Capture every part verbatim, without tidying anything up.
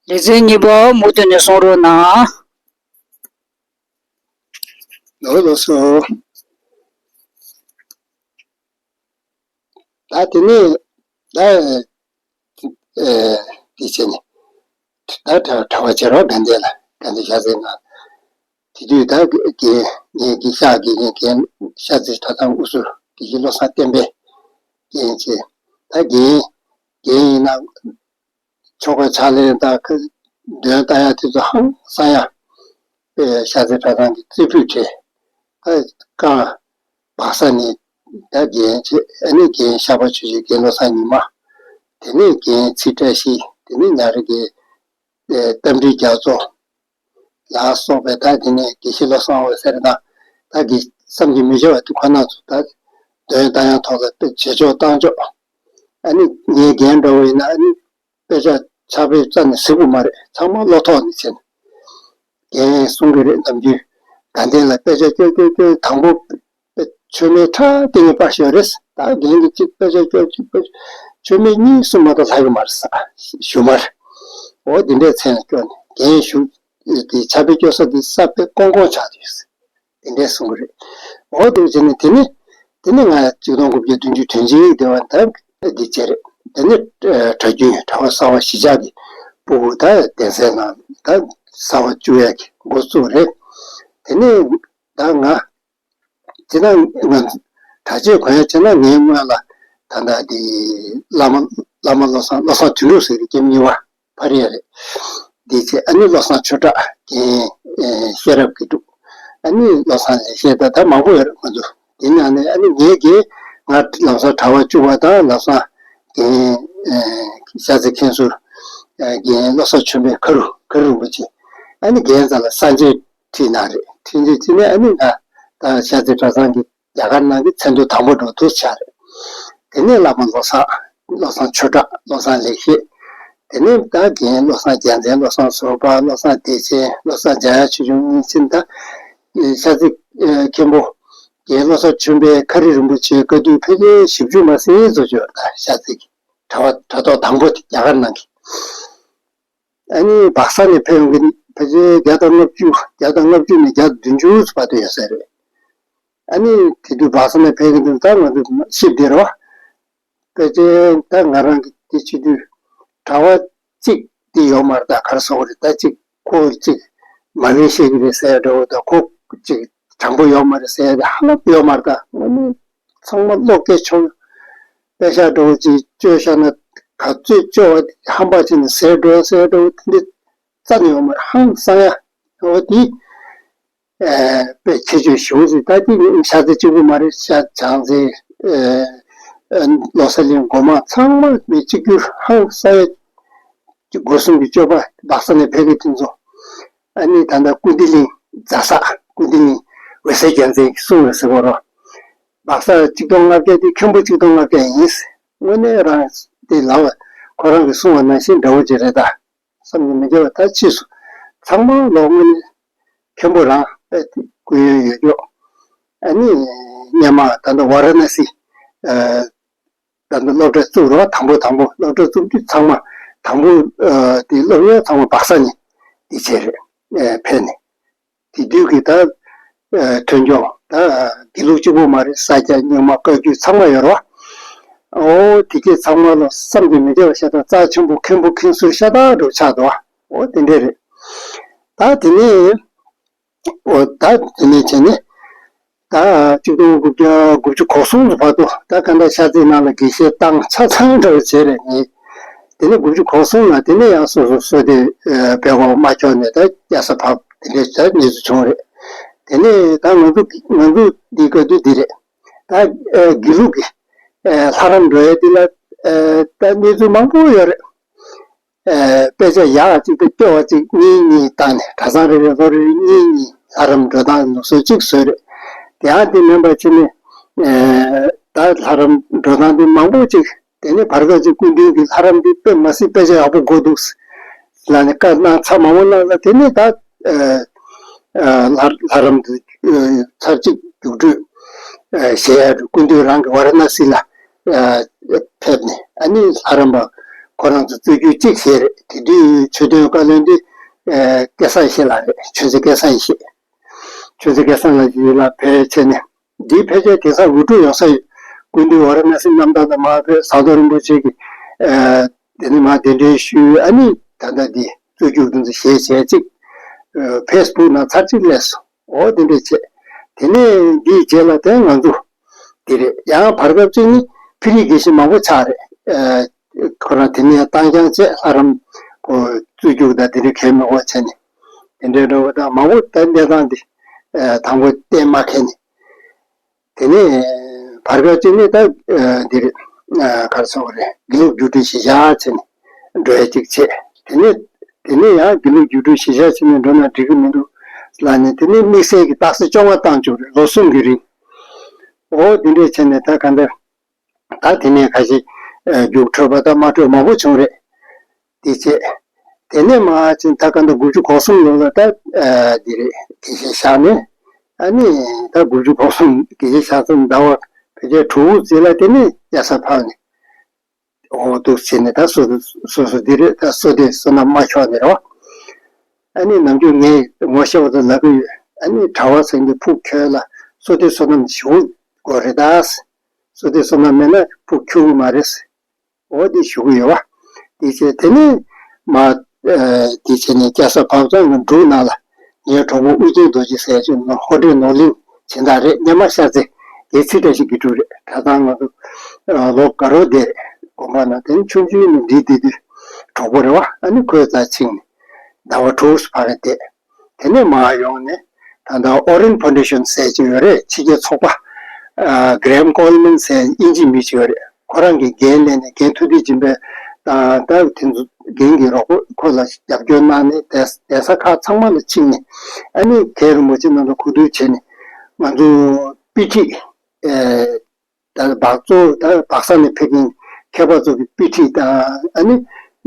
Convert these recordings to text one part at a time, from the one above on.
ལེ་ཚན་གཉིས་པ་མུ་མཐུད་ནས་གསུང་རོགས་གནང་། ལགས་ལགས་སོ། ད་དེ་ནས་ད་ཨེ་དེ་བྱས་ནས་ད་གྲྭ་གྲྭ་པ་བྱེད་རོགས། དགའ་ལྡན་ལ་དགའ་ལྡན་ཤར་རྩེ་ང་དེ་དུས་ད་རྒན་ངའི་རྒན་ཤག་གི་རྒན་རྒན་ཤར་རྩེ་གྲྭ་ཚང་དབུ་ཟུར་དགེ་བཤེས་བློ་བཟང་བསྟན་པའི་རྒན་བྱས། ད་རྒན་རྒན་ཡིན་ན། ཆོ་ག་ཕྱག་ལེན་དང་འདོན་བཏང་ཡག་དེ་ཚོ་ཧང་སང་ཡག་དཔེ་ཤར་རྩེ་གྲྭ་ཚང་གི་རྩེ་ཕུད་བྲིས། ད་རྐང་སྦག་ས་ནས་ད་རྒན་བྱས། ཨ་ནི་རྒན་ཤར་པ་ཆོས་རྗེ་རྒན་བློ་བཟང་ཉི་མ། དེ་ནས་རྒན་ཚེ་བཀྲ་ཤིས། དེ་ནས་ཉ་རི་རྒན་རྟ་མགྲིན་རྒྱ་མཚོ་ལ་སོགས་པའི་ད་དེ་ནས་དགེ་བཤེས་བློ་བཟང་འོད་ཟེར་དང་། ད་དགེ་བསམ་གྱིས་མི་ཁྱབ་པ་དེ་ཁོ་ན་ཚོ་ད་འདོན་བཏང་ཡག་ཐོག་ལ་དཔེ་བྱེད་ཕྱོགས་བཏང་ཕྱོགས། ཨ་ནི་ངའི་རྒན་འདྲ་བོ་ཡིན་ན་ཨ་ནི། དཔེ་ཆ་ཕྱག་དཔེ་རྩ་ནས་གཟིགས་པ་མ་རེད། ཚང་མ་བློ་ཐོག་ནས་བྱས་ནས། རྒན་གསུང་གི་རེད། ནམ་རྒྱུན་དགའ་ལྡན་ལ་དཔེ་ཆ་སྐྱོར་སྐྱོར་སྐྱོར། དང་པོ་དཔེ་མཆོད་མེ་ཁྲ་ཏིང་ངེ་སྤར་ཤོག་རེད། ད་རྒན་གྱིས་གཅིག་དཔེ་ཆ་སྐྱོར། གཅིག་དཔེ་ཆ། མཆོད་མེ་གཉིས་གསུམ་མ་གཏོགས་ལྷག་གི་མ་རེད་ས་ཞུ་མ་རེད། འོ་དེ་འདྲའི་མཚན་ལ་སྐྱོར་ནས་རྒན་བཞུགས་དེ་ཕྱག་དཔེ་སྐྱོར་ས་དེ་ས་དཔེ་ཀོང་ཀོང་ཆགས་ཡོད། དེ་འདྲས་གསུང་གི་རེད། འོ་དེ་བྱས་ནས་དེ་ནི་དེ་ནི་ང་གཅིག་སྟོང་དགུ་བརྒྱ་བདུན་ཅུ་དོན་གཅིག་དེ་བ་ད་འདི་བྱས་རེད། དེ་ནི་གྲྭ་རྒྱུན་གྲྭ་པ་གསར་པ་གཞིས་ཆགས་ཀྱི་སྤུ་གུ་ད་གདན་སའི་ནང་ད་གསར་པ་བཅུག་ཡག་གི་འགོ་བཙུགས་རེད། དེ་ནས་ད་ང་ཇི་ལྟར་ང་གྲྭ་ཆས་གོན་ཡག་བྱས་ན་ངའི་སྔོན་ལ་ད་ལྟ་དེ་བླ་མ་བླ་མ་བློ་བཟང་བློ་བཟང་དོན་གྲུབ་ཟེར་བའི་སྐྱེས་མི་གཉིས་པ། ཕ་རེད་རེད། འདི་བྱས་ཨ་ནི་བློ་བཟང་ཆོས་གྲགས་རྒན་ཤེས་རབ་དགེ་ཕྲུག་ཨ་ནི་བློ་བཟང་ལེགས་བཤད་ད་ད་མང་པོ་ཡོད་རེད་ཁོང་ཚོ། དེ་ནང་ནས་ཨ་ནི་ངའི་རྒན་ང་ལམ་སང་གྲྭ་པ་བཅུ་པ་དང་ལམ་སང་རྒན་ཤར་རྩེ་མཁན་ཟུར་རྒན་བློ་བཟང་ཆོས་འཕེལ་ཁ་རུ་ཁ་རུ་རིན་པོ་ཆེ། ཨ་ནི་རྒན་རྩ་ལ་གསར་འབྱོར་ཁྲིད་གནང་རེད། ཁྲིད་འཛིན་ཁྲིད་ནས་ཨ་ནི་ང་ད་ཤར་རྩེ་གྲྭ་ཚང་གི་རྒྱ་གར་ནང་གི་མཚན་ཐོ་དང་པོ་འགྲོ་དུས་ཆགས་རེད། དེ་ནས་བླ་མ་བློ་བཟང་བློ་བཟང་ཆོས་གྲགས་བློ་བཟང་ལེགས་བཤད། དེ་ནས་ད་རྒན་བློ་བཟང་རྒྱལ་མཚན་བློ་བཟང་ཟུར་པ་བློ་བཟང་བདེ་ཆེན་བློ་བཟང་འཇམ་དབྱངས་ཆོས་འབྱུང་གཉིས་ཕྱིན། ད་ཤར་རྩེ་མཁན་པོ་རྒན་བློ་བཟང་ཆོས་འཕེལ་ཁ་རི་རིན་པོ་ཆེ་བཀའ་བསྡུས་ཕལ་ཆེར་བཞི་བཅུ་མ་ཟིན་ཙམ་ཅིག་ཡོད། ད་ཤར་རྩེ་གི་གྲྭ་པ་གྲྭ་ཐོག་དང་པོ་དེ་རྒྱ་གར་ནང་གི་ཨ་ནི་སྦག་ས་ནས་ཕེབས་ཡོང་གི་ཕལ་ཆེར་བརྒྱ་དང་ལྔ་བཅུ་བརྒྱ་དང་ལྔ་བཅུ་ནས་བརྒྱ་དང་བདུན་ཅུ་བར་དུ་ཡོད་ས་རེད། ཨ་ནི་དེ་དུས་སྦག་ས་ནས་ཕེབས་ཀྱི་འདུག་ད་ང་ཚོ་ཤེས་བདེ་རོ། ཕལ་ཆེར་ད་ང་རང་གི་དེ་བྱེད་དུས་གྲྭ་པ་གཅིག་དེ་ཡོད་མ་རེད། ད་ག་རེ་ཟེར་དགོས་རེད། ད་གཅིག་ཁོ་གཅིག་མ་ཎི་བཤད་ཀྱི་རེད་ཟེར་ཡ་འདྲ་བོ་དང་། ཁོ་གཅིག་དྲང་པོ་ཡོད་མ་རེད་ཟེར་ཡ་དེ་ཧ་ལམ་ཡོད་མ་རེད། ད་དངོས་གནས་ཚང་མ་བློ་སྐྱེ་ཆོག་པད་ཤག་འདྲ་བོ་ཅིག་བཅོས་བཞག་ན་ག་ཚོད་བཅོས་པ་དེ་ཧམ་པ་བྱས་ནས་ཟད་འགྲོ་ཟེར་འདྲ་བོ་དེ་འདྲ་རྩ་ནས་ཡོད་མ་རེད། ཧང་སང་ཡ་འོ་དེ་ཨ་དཔེ་ཁྱད་ཆོས་ཞེ་པོ་ཅིག་ད་དེ་ནི་ཤར་རྩེ་གཅིག་པུ་མ་རེད། ཤར་བྱང་རྩེ་ཨ་ལོ་གསར་གླིང་སྒོ་མང་ཚང་མ་མི་གཅིག་གྱུར་ཧང་སང་ཡ་སྒོ་གསུམ་གྱི་སྤྱོད་པ་སྦག་ས་ནས་ཕེབས་ཀྱི་དེ་ཚོ། ཨ་ནི་ད་ལྟ་ཀུན་བདེ་གླིང་རྫ་ས་ཀུན་བདེ་གླིང་འོད་གསལ་རྒྱལ་མཚན་གྱིས་གསུངས་པ་ཟེར་བ་རོ། སྦག་ས་གཅིག་སྟོང་ལྔ་བརྒྱ་དེ་མཁན་པོ་གཅིག་སྟོང་ལྔ་བརྒྱ་ཡིན། དངོས་གནས་རང་དེ་ལབ་པ་ཁོ་རང་གིས་གསུངས་པ་ནང་བཞིན་འདྲ་བོ་ཅིག་རེད་ད་བསམ་གྱིས་མི་ཁྱབ་པ། ད་ཕྱིས་སུ་ཚང་མ་ལོ་དངོས་གནས་མཁན་པོ་རང་དཔེ་སྐུ་ཡོན་ཡོད་ཀྱོག་ཨ་ནི་སྔོན་མ་ད་ལྟ་ཝ་ར་ཎ་སི་ཨ། ད་ནི་སློབ་གྲྭ་བཙུགས་རོགས། དང་པོ་དང་པོ་སློབ་གྲྭ་བཙུགས་དུས་ཚང་མ་དང་པོ་ཨ་དེ་སློབ་ཡོན་ཚང་མ་སྦག་ས་ནས་དེ་བྱས་རེད། ཨ་ཕེབས་ནས་དེ་དུས་ཀྱི་ད་ཨ་ཐོན་སྐྱོད་ད་དགེ་ལུགས་གཅིག་པོ་མ་རེད། ས་སྐྱ་རྙིང་མ་བཀའ་བརྒྱུད་ཚང་མ་ཡོད་རོགས། ཨོ་དེ་གས་ཚང་མ་ལ་བསམ་གྱིས་མི་ཁྱབ་པ་ཤ་སྟག་རྩ་ཆེན་པོ་མཁན་པོ་མཁན་ཟུར་ཤ་སྟག་འགྲོ་ཆགས་འདུག་ཨོ་དེ་འདྲས་རེད། ད་དེ་ནས། འོ་ད་དེ་ནས་བྱས་ནས་ད་གཅིག་སྟོང་དགུ་བརྒྱ་དགུ་བཅུ་གོ་གསུམ་ལ་བར་དུ་ད་ག་འདྲ་ཤར་རྩེ་ནང་ལ་དགེ་བཤེས་བཏང་ཆ་ཚང་འདྲ་བོ་བྱས་རེད་ངས། དེ་ནས་དགུ་བཅུ་གོ་གསུམ་ལ་དེ་ནས་ཡང་སོ་སོ་བསོད་བདེ་ཨ་དཔལ་འཁོར་མ་འཁྱོག་ནས་ད་རྒྱལ་ས་བབས་དེ་འདྲའི་ད་གནས་ཚུལ་བྱུང་རེད། དེ་ནས་ད་ང་ཚོ་ང་ཚོ་འདི་བཀའ་བསྡུ་འདི་རེད། ད་ཨ་དགེ་ལུགས་ཀྱི་ཨ་ལྷ་རམས་འགྲོ་ཡ་འདི་ལ་ཨ་ད་གནས་ཚུལ་མང་པོ་ཡོད་རེད། ཨ་དཔེ་ཆ་ཡག་ཅིག་དང་སྐྱོ་བ་ཅིག་གཉིས་གཉིས་བཏང་ནས་གྲྭ་ཚང་རེ་རེ་ལོ་རེ་རེ་གཉིས་གཉིས་ལྷ་རམས་འགྲོ་སྟངས་ལུགས་སྲོལ་གཅིག་བཟོས་རེད། དེ་ཡང་དེ་མིན་པ་ཕྱི་ནས་ཨ་ད་ལྷ་རམས་འགྲོ་སྟངས་དེ་མང་པོ་ཅིག་དེ་ནས་བར་སྐབས་ཅིག་སྐུ་མདུན་གྱིས་ལྷ་རམས་འདི་དཔེ་མ་སྲིད་དཔེ་ཆ་ཡག་པོ་དགོས་འདུག་ལབ་ནས་བཀའ་གནང་ཚར་མང་པོ་གནང་ལ། དེ་ནས་ད་ཨ་ཨ་ལྷ་ལྷ་རམས་འདི་ཨ་ཚར་གཅིག་རྒྱུགས་སྤྲོད་ཨ་བྱས་ཡ་སྐུ་མདུན་རང་གི་ཝཱ་ར་ཎ་སི་ལ་ཨ་ཕེབས་ནས་ཨ་ནི་ལྷ་རམས་པ་ ཁོ་རང་ཚོ་རྩོད་རྒྱུགས་གཅིག་བྱས་རེད། དེ་དུས་ཆོས་དོན་བཀའ་བློན་དེ་ཨ་སྐལ་བཟང་ཡེ་ཤེས་ལགས་རེད། ཆོས་རྩེ་སྐལ་བཟང་ཡེ་ཤེས། ཆོས་རྩེ་སྐལ་བཟང་ལགས་ཡིན་ལ་ཕལ་ཆེར་ནས་འདིའི་ཕལ་ཆེར་དེང་སང་འུ་ཕྲུག་ཡོང་ས་ཡོད། སྐུ་མདུན་ཝཱ་ར་ཎ་སི་གནམ་ཐང་དུ་མར་ཕེབས། ཟམ་གདོང་རིན་པོ་ཆེ་གི་ཨ་དེ་ནས་མར་གདན་འདྲེན་ཞུས། ཨ་ནི་ད་ལྟ་འདི་རྩོད་རྒྱུགས་དེ་ཚོ་གཞས་བྱས་ཅིག་ཨ་ཕེ་སི་བུག་ནང་ཚར་གཅིག་སླེབས་སོང་། འོ་དེ་འདྲས་བྱས། དེ་ནས་འདིའི་རྗེས་ལ་དེ་ང་ཚོ་འདི་རེད། ཡང་བར་སྐབས་གཅིག་ནི་ཕི་རི་དགེ་བཤེས་མང་པོ་ཆགས་རེད། ཨ་ཁོ་རང་དེ་ནས་རྟ་རྐྱང་བྱས། ལྷ་རམས་ཁོ་རྩོད་རྒྱུགས་དང་དེ་འདྲས་གལ་མི་དགོས་བྱས་ནས་དེ་འདྲས་འགྲོ་བ་དང་མང་པོ། ད་གནས་སྟངས་འདི་ཨ་དང་པོ་བསྟན་མ་མཁན་ནི། དེ་ནས་བར་སྐབས་གཅིག་ནས་ད་ཨ་འདིར་ཨ་ག་རེ་ཟེར་དགོས་རེད། དགེ་ལུགས་བརྒྱུད་སྤྲོད་གཞིར་བཞག་བྱས་ནས་འགྲོ་ཡ་གཅིག་བྱས། དེ་ནས་དེ་ནས་ཡང་དགེ་ལུགས་བརྒྱུད་སྤྲོད་གཞིར་བཞག་བྱས་ནས་འགྲོ་ན་འགྲིག་གི་མི་འདུག་ལབ་ནས། དེ་ནས་དམིགས་བསལ་གྱི་རྟགས་གསལ་བཅོ་ལྔ་བཏང་བཅུག་རེད། ལོ་གསུམ་གྱི་རིང་། འོ་དེ་འདྲས་བྱས་ནས་ད་ག་འདྲ། ད་དེ་ནས་ཁ་ཤས་ཨ་རྒྱུགས་འཕྲོད་པ་དང་མ་འཕྲོད་མང་པོ་བྱུང་རེད། དེ་བྱས། དེ་ནས་མར་ཕྱིན་ད་ག་འདྲ་དགུ་བཅུ་གོ་གསུམ་ལོ་ལ་ད་ཨ་འདི་རེད། དགེ་བཤེས་བཞག་ནས། ཨ་ནི་ད་དགུ་བཅུ་གོ་གསུམ་དགེ་བཤེས་བཞག་ཙམ་ཟླ་བ་ཕལ་ཆེར་དྲུག་ཙམ་ལ་དེ་ནས་གཡའ་ས་ཕབ་ནས། འོ་འདུག་བྱས་ནས་ད་སོ་སོ་སོ་སོ་འདི་རེད། ད་བསོད་བདེ་བསོད་ནམས་མ་འཁྱོག་ནས་རེད་བ། ཨ་ནི་ནམ་རྒྱུན་ངས་ངོ་ཤེས་པ་ཚོ་ལབ་ཀྱི་ཡོད། ཨ་ནི་གྲྭ་པ་ཚོ་འདི་ཕུགས་འཁྱོལ་ལ་བསོད་བདེ་བསོད་ནམས་ཞུ་དགོས་རེད་ད། བསོད་བདེ་བསོད་ནམས་མེད་ན་ཕུགས་འཁྱོལ་གི་མ་རེད། འོ་འདི་ཞུ་གི་ཡོད་བ། དེ་བྱས་དེ་ནས་མ་ཨ་དེ་བྱས་ནས་གཡའ་ས་བབས་ཙང་ང་འབྲུག་ནང་ལ་ངའི་གྲོགས་པོ་ཨུ་རྒྱན་རྡོ་རྗེ་ཟེར་ཅིག་ནོར་ཧོ་ཏྲེ་ནོར་གླིང་སྦྱིན་བདག་རེད། སྔོན་མ་ཤར་རྩེ་དེ་ཚེ་བཀྲ་ཤིས་དགེ་ཕྲུག་རེད། ད་ཐང་ང་ཚོ་ཨ་ལོ་དགའ་རོགས་བསྡད་རེད། དགོན་པ་ནང་དེ་ནས་ཆུང་ཆུང་ནས་འདི་བསྡད་དུས་གྲོགས་པོ་རེད་བ། ཨ་ནི་ཁོའི་རྩར་ཕྱིན་ནས་ཟླ་བ་དྲུག་ཙམ་ཕ་གིར་བསྡད། དེ་ནས་མར་ཡོང་ནས་ད་ལྟ་ཨོ་རེན་ཕའུན་ཌེ་ཤན་ཟེར་གྱི་ཡོད་རེད། ཕྱི་རྒྱལ་ཚོགས་པ། ཨ་གྷི་རེམ་ཀོལ་མན་ཟེར་དབྱིན་ཇིའི་མི་ཞིག་ཡོད་རེད། ཁོ་རང་གིས་འགན་ལེན་ནས། རྒན་ཐུབ་བསྟན་སྦྱིན་པ་དང་ད་དེ་ཚོ་རྒན་གྱི་རོགས་པ་ཁོ་ལ་རྒྱབ་སྐྱོར་གནང་ནས་གདན་གདན་ས་ཁག་ཚང་མ་ལ་ཕྱིན་ནས། ཨ་ནི་མཁན་རིན་པོ་ཆེ་རྣམས་ལ་གོ་བསྡུར་བྱས་ནས་ང་ཚོ་དཔེ་ཁྲིད་ཨེ། ད་སྦག་གཙོ་ད་སྦག་ས་ནས་ཕེབས་མཁན་མཁས་པ་ཚོ་གི་དཔེ་ཁྲིད་དང་། ཨ་ནི་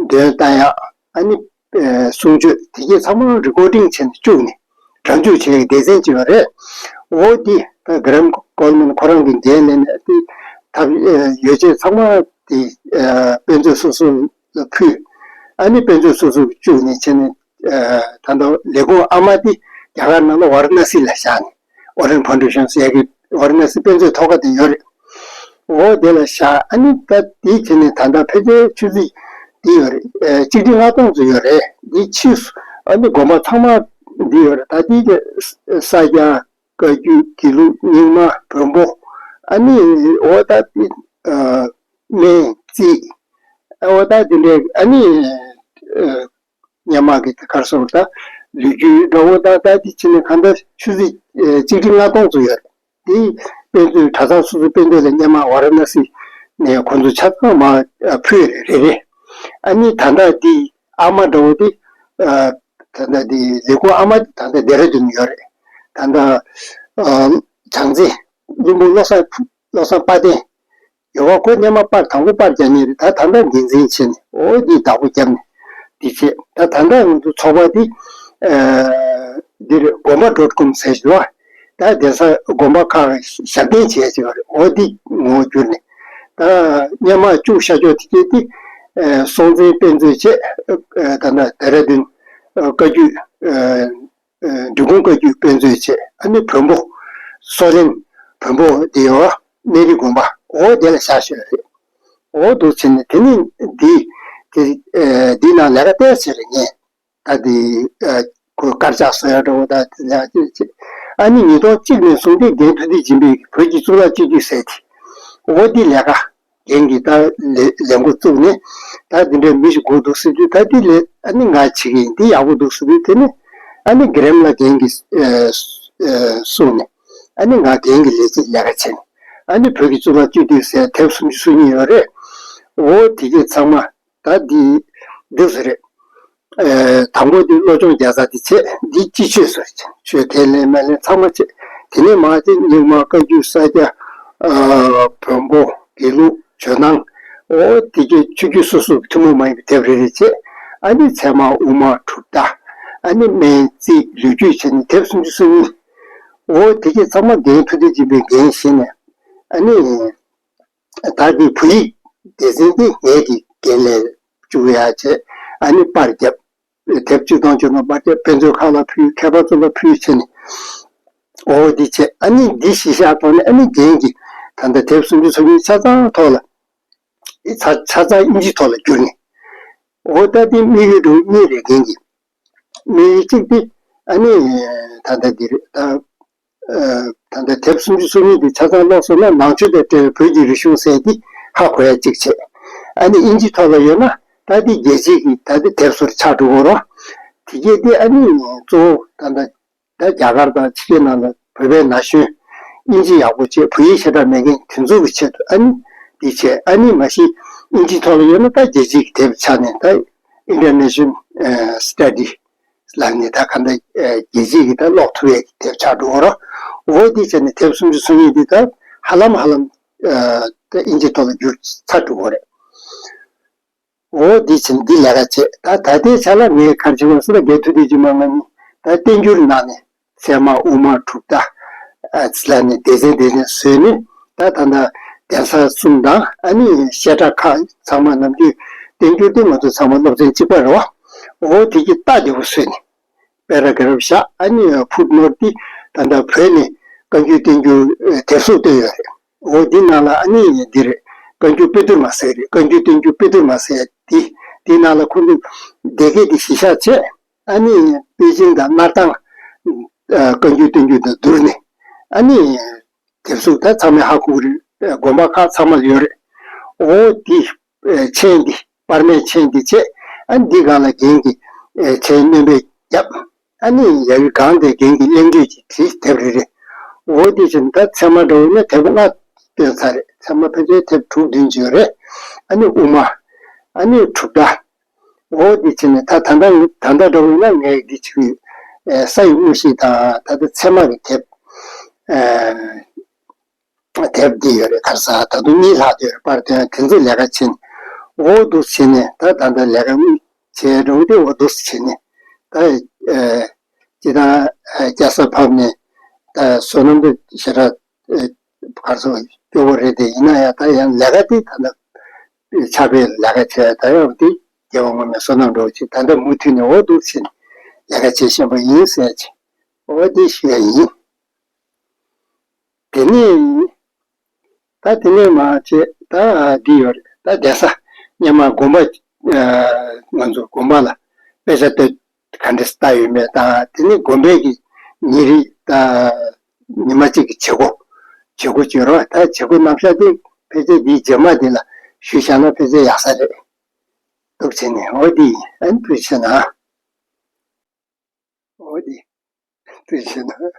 འདོན་བཏང་ཡག་ཨ་ནི་ཨེ་གསུང་ཆོས་དེ་གས་ཚང་མ་རི་ཀོར་ཌིང་བྱས་ནས་བཅུག་ནས་སྒྲ་འཇུག་བྱེད་ཡག་སྡེ་ཚན་ཅིག་ཡོད་རེད། འོ་དེ་ད་གྷི་རེམ་ཀོལ་མན་ཁོ་རང་གིས་འགན་ལེན་ནས་དེ་ཐབས་ཨེ་ཡོ་བྱད་ཚང་མ་དེ་ཨེ་དཔེ་མཛོད་སོ་སོ་ལ་ཕུལ། ཨ་ནི་དཔེ་མཛོད་སོ་སོ་གིས་བཅུག་ནས་བྱས་ནས། ཨ་ད་ལྟ་ལས་ཁུངས་ཨ་མ་དེ་རྒྱ་གར་ནང་ལ་ཝཱ་ར་ཎ་སི་ལ་བཞག་ནས། ཨོ་རེན་ཕའུན་ཌེ་ཤན་ཟེར་ཡག་གི་ཝཱ་ར་ཎ་སི་དཔེ་མཛོད་ཐོག་ཁ་དེ་ཡོད་རེད། འོ་དེ་ལ་བཞག་ཨ་ནི་ད་དེ་བྱས་ནས་ད་ལྟ་ཕལ་ཆེར་ཆུ་ཚོད་འདི་ཡོད་རེད། ཨ་གཅིག་ཁྲི་ལྔ་སྟོང་ཙམ་ཡོད་རེད། འདི་ཕྱིས་སུ་ཨ་ནི་དགོན་པ་ཚང་མ་འདི་ཡོད་རེད། ད་འདི་གི་ས་སྐྱ། བཀའ་བརྒྱུད། དགེ་ལུགས། རྙིང་མ། བོན་པོ། ཨ་ནི་འོ་ད་འདི་ཨ་སྨན་རྩིས། ཨ་འོ་ད་འདི་འདྲའི་ཨ་ནི་ཨ། སྔོན་མ་གི་དེ་གར་སོང་ད་ལོ་རྒྱུས་འདྲ་བོ་ད་ད་དེ་ཕྱིན་ནས་གང་ལྟར་ཆུ་ཚོད་ཨེ་གཅིག་ཁྲི་ལྔ་སྟོང་ཙམ་ཡོད་རེད། དེ་དཔེ་མཛོད་གྲྭ་ཚང་སོ་སོའི་དཔེ་མཛོད་ལ་སྔོན་མ་ཝཱ་ར་ཎ་སི་ནས་ཁོང་ཚོ་ཆ་ཚང་མར་ཨ་ཕུལ་རེད་རེད་རེད། ཨ་ནི་ད་ལྟ་དེ་ཨ་མ་འདྲ་བོ་དེ་ཨ་ད་ལྟ་དེ་ལས་ཁུངས་ཨ་མ་དེ་ད་ལྟ་ལྡེ་ར་ལྡུན་ཡོད་རེད། ད་ལྟ་ཨ་བྱང་རྩེ་བློན་པོ་བློ་བཟང་བློ་བཟང་དཔལ་ལྡན། ཡོད་བ། ཁོ་སྔོན་མ་པར་དང་པོ་པར་རྒྱག་མཁན་རེད། ད་ད་ལྟ་འགན་འཛིན་བྱས་ནས་འོ་འདི་བདག་པོ་བརྒྱབ་ནས་འདི་བྱས། ད་ད་ལྟ་ང་ཚོ་ཚོགས་པ་འདི་ཨ་འདིར་དགོན་པ་ཌོཊ་ཀོམ་ཟེར་བཞིན་པ། ད་གདན་ས་དགོན་པ་ཁག་ཞབས་བརྟན་བྱས་བྱས་པ་རེད། འོ་འདི་ངོ་བོ་བསྒྱུར་ནས་ད་སྔོན་མ་བཅུ་ཤར་ཕྱོགས་དེ་གས་འདི་ཨ་སྲོང་བཙན་དཔེ་མཛོད་བྱས། ཨ་ད་ལྟ་ལྡེ་ར་ལྡུན་ཨ་བཀའ་བརྒྱུད་ཨ། འབྲི་གུང་བཀའ་བརྒྱུད་དཔེ་མཛོད་བྱས། ཨ་ནི་བོན་པོ་སོ་ལེན་བོན་པོ་དེ་ཡོད་གནས་རི་དགོན་པ་འོ་དེ་ལ་བཞག་ཤོད་རེད། འོ་འདུག་བྱས་ནས་དེ་ནི་འདི་དེ་ཨེ་འདི་ནང་ལས་ཀ་བལྟས་ཟེར་རེད། ངས་ད་དེ་ཨེ་ཁོ་དཀར་ཆག་བཟོ་ཡག་འདྲ་བོ་ད་དེ་ལས་ཀ་བྱས། ཨ་ནི་ཉིས་སྟོང་གཅིག་ནས་བཟུང་སྟེ་རྒན་ཐུབ་བསྟན་སྦྱིན་པས་བོད་ཀྱི་གཙུག་ལག་སྤྱི་འཐུས་ཟེར་དེ་འོ་འདི་ལས་ཀ་རྒན་གྱིས་ད་ལས་ལས་འགོ་བཙུགས་ནས་ད་འདི་འདྲའི་མི་ཞིག་དགོས་འདུག་ཟེར་དུས། ད་འདི་ལས་ཨ་ནི་ང་བྱེད་ཀྱི་ཡིན། འདི་ཡག་པོ་འདུག་ཟེར་དུས། དེ་ནས་ཨ་ནི་གྷི་རེམ་ལ་རྒན་གྱིས་ཨེ་ཨེ་གསུངས་ནས་ཨ་ནི་ང་རྒན་གྱི་ལས་བྱེད་ལས་ཀ་བྱས་ནས་ཨ་ནི་བོད་ཀྱི་གཙུག་ལག་སྤྱི་འཐུས་ཟེར་དེབ་སུམ་ཅུ་སོ་གཉིས་ཡོད་རེད། འོ་དེ་གས་ཚང་མ་ད་འདི་འདི་ཟེར་རེད། ཨེ་དང་པོ་དེ་བློ་སྦྱོང་རྒྱག་ས་དེ་བྱས། འདི་སྤྱི་ཆོས་སུ་ཆོས་ཁས་ལེན་མ་ལེན་ཚང་མ་བྱས། དེ་ནས་མར་དེ་རྙིང་མ་བཀའ་བརྒྱུད་ས་སྐྱ་ཨ་བོན་པོ་དགེ་ལུགས་ཇོ་ནང་འོ་དེ་གའི་ཆོས་བརྒྱུད་སོ་སོ་ཐུན་མོང་མ་ཡིན་པའི་དེབ་རེ་རེ་བྱས། ཨ་ནི་ཚད་མ་དབུ་མ་གྲུབ་མཐའ་ཨ་ནི་སྨན་རྩིས་ལོ་རྒྱུས་བྱས་ནས་དེབ་སུམ་ཅུ་སོ་གཉིས། འོ་དེ་གའི་ཚང་མ་རྒན་ཐུབ་བསྟན་སྦྱིན་པས་འགན་བཞེས་ནས་ཨ་ནི། ད་དེ་བོད་ཡིག་སྡེ་ཚན་དེ་ངས་དེ་འགན་ལེན་ བཅུག་ཡ་བྱས། ཨ་ནི་པར་བརྒྱབ། དེབ་བཅུ་སྟོང་བཅུ་སྟོང་པར་བརྒྱབ། དཔེ་མཛོད་ཁང་ལ་ཕུལ། མཁས་པ་ཚོ་ལ་ཕུལ་བྱས་ནས། འོ་འདི་བྱས། ཨ་ནི་འདི་གཞི་བཞག་ཐོག་ནས་ཨ་ནི་རྒན་གྱིས་ད་ལྟ་དེབ་སུམ་ཅུ་སོ་གཉིས་ཆ་ཚང་ཐོག་ལ། ཨི་ཆ་ཆ་ཚང་དབྱིན་ཇི་ཐོག་ལ་བསྒྱུར་ནས། འོ་ད་འདི་དམིགས་ཡུལ་འདྲ་བོ་གཉིས་རེད། རྒན་གྱིས་དམིགས་ཡུལ་གཅིག་དེ་ཨ་ནི་ད་ལྟ་འདི་རེད། ད་ད་ལྟ་དེབ་སུམ་ཅུ་སོ་གཉིས་དེ་ཆ་ཚང་ཀློག་སོང་ན་ནང་ཆོས་དང་འབྲེལ་བའི་བོད་ཀྱི་རིག་གཞུང་ཟེར་དེ་ཧ་གོ་ཡ་གཅིག་བྱས། ཨ་ནི་དབྱིན་ཇི་ཐོག་ལ་ཡོད་ན་ད་དེ་རྒྱལ་སྤྱིའི་གི་ད་དེ་དེབ་ཟུར་ཆགས་འགྲོ་གི་རེད། དེ་གས་དེ་ཨ་ནི་གཙོ་བོ་ད་ལྟ་ད་རྒྱ་གར་དང་ཕྱི་རྒྱལ་ནང་ལ་བོད་པའི་ན་གཞོན་དབྱིན་ཇི་ཡག་པོ་བྱས། བོད་ཡིག་ཞེ་དྲག་མེད་མཁན་དེ་ཚོ་གི་ཆེད་དུ་ཨ་ནི་འདི་བྱས། ཨ་ནི་མ་གཞི་དབྱིན་ཇི་ཐོག་ལ་ཡོད་ན་ད་རྒྱལ་སྤྱིའི་གི་དེབ་ཆགས་ནས་ད་International Study ལ་ནི་ད་ག་འདྲ་རྒྱལ་སྤྱིའི་གི་ད་ཀློག་ཐུབ་ཡས་ཀྱི་དེབ་ཆགས་འགྲོ་གི་རེད། འོ་འདི་བྱས་ནས་དེབ་སུམ་ཅུ་སོ་གཉིས་འདི་ད་ཧ་ལམ་ཧ་ལམ་ད་དབྱིན་ཇི་ཐོག་ལ་བསྒྱུར་ཚར་འགྲོ་གི་རེད། འོ་འདི་བྱས་འདི་ལས་ཀ་བྱས། ད་ད་ལྟའི་ཆ་ལ་ངས་ག་རེ་བྱེད་དགོས་ཟེར་ན། རྒན་ཐུབ་བསྟན་སྒྱུ་མ་ང་གཉིས་ད་བསྟན་འགྱུར་ནང་ནས་ཚད་མ་དབུ་མ་གྲུབ་མཐའ་ཨ་ཙི་ལ་ནས་སྡེ་ཚན་སྡེ་ཚན་བཟོས་ནས། ད་ད་ལྟ་གདན་ས་གསུམ་དང་ཨ་ནི་བཤད་གྲྭ་ཁག་ཚང་མ། ནམ་རྒྱུན་བསྟན་འགྱུར་དེ་ང་ཚོ་ཚང་མ་སློབ་ཚན་གཅིག་པ་རེད་བ། འོ་དེ་གི་རྟགས་བདེ་པོ་བཟོས་ནས་པེ་ར་གྷ་རབ་བཞག། ཨ་ནི་ཕུཊ་ནོཊ་དེ་ད་ལྟ་བོད་ནས་བཀའ་འགྱུར་བསྟན་འགྱུར་དེབ་གཟུགས་བཏོན་ཡོད་རེད། འོ་འདི་ནང་ལ་ཨ་ནི་འདི་རེད། བཀའ་འགྱུར་དཔེ་བསྡུར་མ་ཟེར་རེད། བཀའ་འགྱུར་བསྟན་འགྱུར་དཔེ་བསྡུར་མ་ཟེར་དེ། དེ་ནང་ལ་ཁོང་ཚོས་སྡེ་དགེ་དེ་གཞི་བཞག་བྱས། ཨ་ནི་པེ་ཅིང་དང་སྣར་ཐང་ཨ་བཀའ་འགྱུར་བསྟན་འགྱུར་དང་བསྡུར་ནས། ཨ་ནི་དེབ་གཟུགས་ད་ཚང་མས་ཧ་གོ་གི་རེད། དགོན་པ་ཁག་ཚང་མ་ལ་ཡོད་རེད། འོ་འདི་མཆན་འདི་པར་མའི་མཆན་འདི་བྱས། ཨ་ནི་འདི་སྒང་ལ་རྒན་གྱིས་མཆན་སྣོན་པ་བརྒྱབ། ཨ་ནི་ཡ་གི་སྒང་དེ་རྒན་གྱིས་གླེང་བརྗོད་ཅིག་བྲིས། དེབ་རེ་རེ། འོ་དེ་བཞིན་ད་ཚད་མ་འདྲ་བོ་ཡིན་ན་དེབ་ལྔ་བཏོན་ཚར་རེད། ཚད་མ་ཕལ་ཆེར་དེབ་དྲུག་བདུན་ཅིག་ཡོད་རེད། ཨ་ནི་དབུ་མ། ཨ་ནི་གྲུབ་མཐའ། འོ་དེ་བྱས་ནས་ད་ད་ལྟ་ད་ལྟ་འདྲ་བོ་ཡིན་ན་ངས་འདི་བྱེད་ཀྱི་ཡོད། ས་ཡི་དངོས་གཞི་དང་ད་ལྟ་ཚད་མ་གི་དེབ། དེབ་འདི་ཡོད་རེད། ག་རེ་ཟེར། ད་དུང་གཉིས་ལྷག་དེ་ཡོད་རེད། པར་དེ་དེ་ཚོ་ལས་ཀ་བྱེད་ནས། འོ་འདུག་བྱས་ནས་ད་ད་ལྟ་ལས་ཀ་དངོས་བྱས་འགྲོ་གི་དེ། འོ་འདུག་བྱས་ནས་ད་ཨ་སྤྱིར་བཏང་ཨ་སྐྱ་སར་ཕབ་ནས་ད་བསོད་ནམས་དེ་ཞེ་དྲག་ཨ་ག་རེ་ཟེར་སྐྱོ་པོ་རེད་དེ། ཡིན་ན་ཡང་ད་ཡང་ལས་ཀ་དེ་ད་ལྟ་ཕྱག་དཔེ་ལས་ཀ་བྱས། ད་ཡང་དེ་རྒྱལ་བ་དངོས་མའི་བསོད་ནམས་འདྲ་བོ་ཅིག་ད་ལྟ་མུ་མཐུད་ནས་འོ་འདུག་བྱས་ནས་ལས་ཀ་བྱེད་བཞིན་པ་ཡིན་ཟེར་ཅིག། འོ་དེ་ཞུ་ཡ་ཡིན། དེ་ནས་ད་དེ་ནས་མར་བྱས་ད་འདི་ཡོད་རེད། ད་གདན་ས་སྔོན་མ་དགོན་པ་ཨ་ང་ཚོ་དགོན་པ་ལ་དཔེ་ཆ་ལྟ་ག་འདྲས་ལྟ་ཡོད་མེད་དང་། དེ་ནས་དགོན་པའི་གི་ཉིན་རེ་ད་ཉི་མ་གཅིག་གི་བྱེད་སྒོ། བྱེད་སྒོ་བྱེད་རོགས། ད་བྱེད་སྒོ་རྣམ་གཞག་དེ་ཕལ་ཆེར་འདིའི་རྗེས་མ་འདི་ལ་ཞུས་བཞག་ན་ཕལ་ཆེར་ཡག་ས་རེད་འདུག་བྱས་ནས། འོ་འདི་ཡིན། ཨ་ནི་ཐུགས་རྗེ་གནང་། འོ་འདི་ཐུགས་རྗེ་གནང་།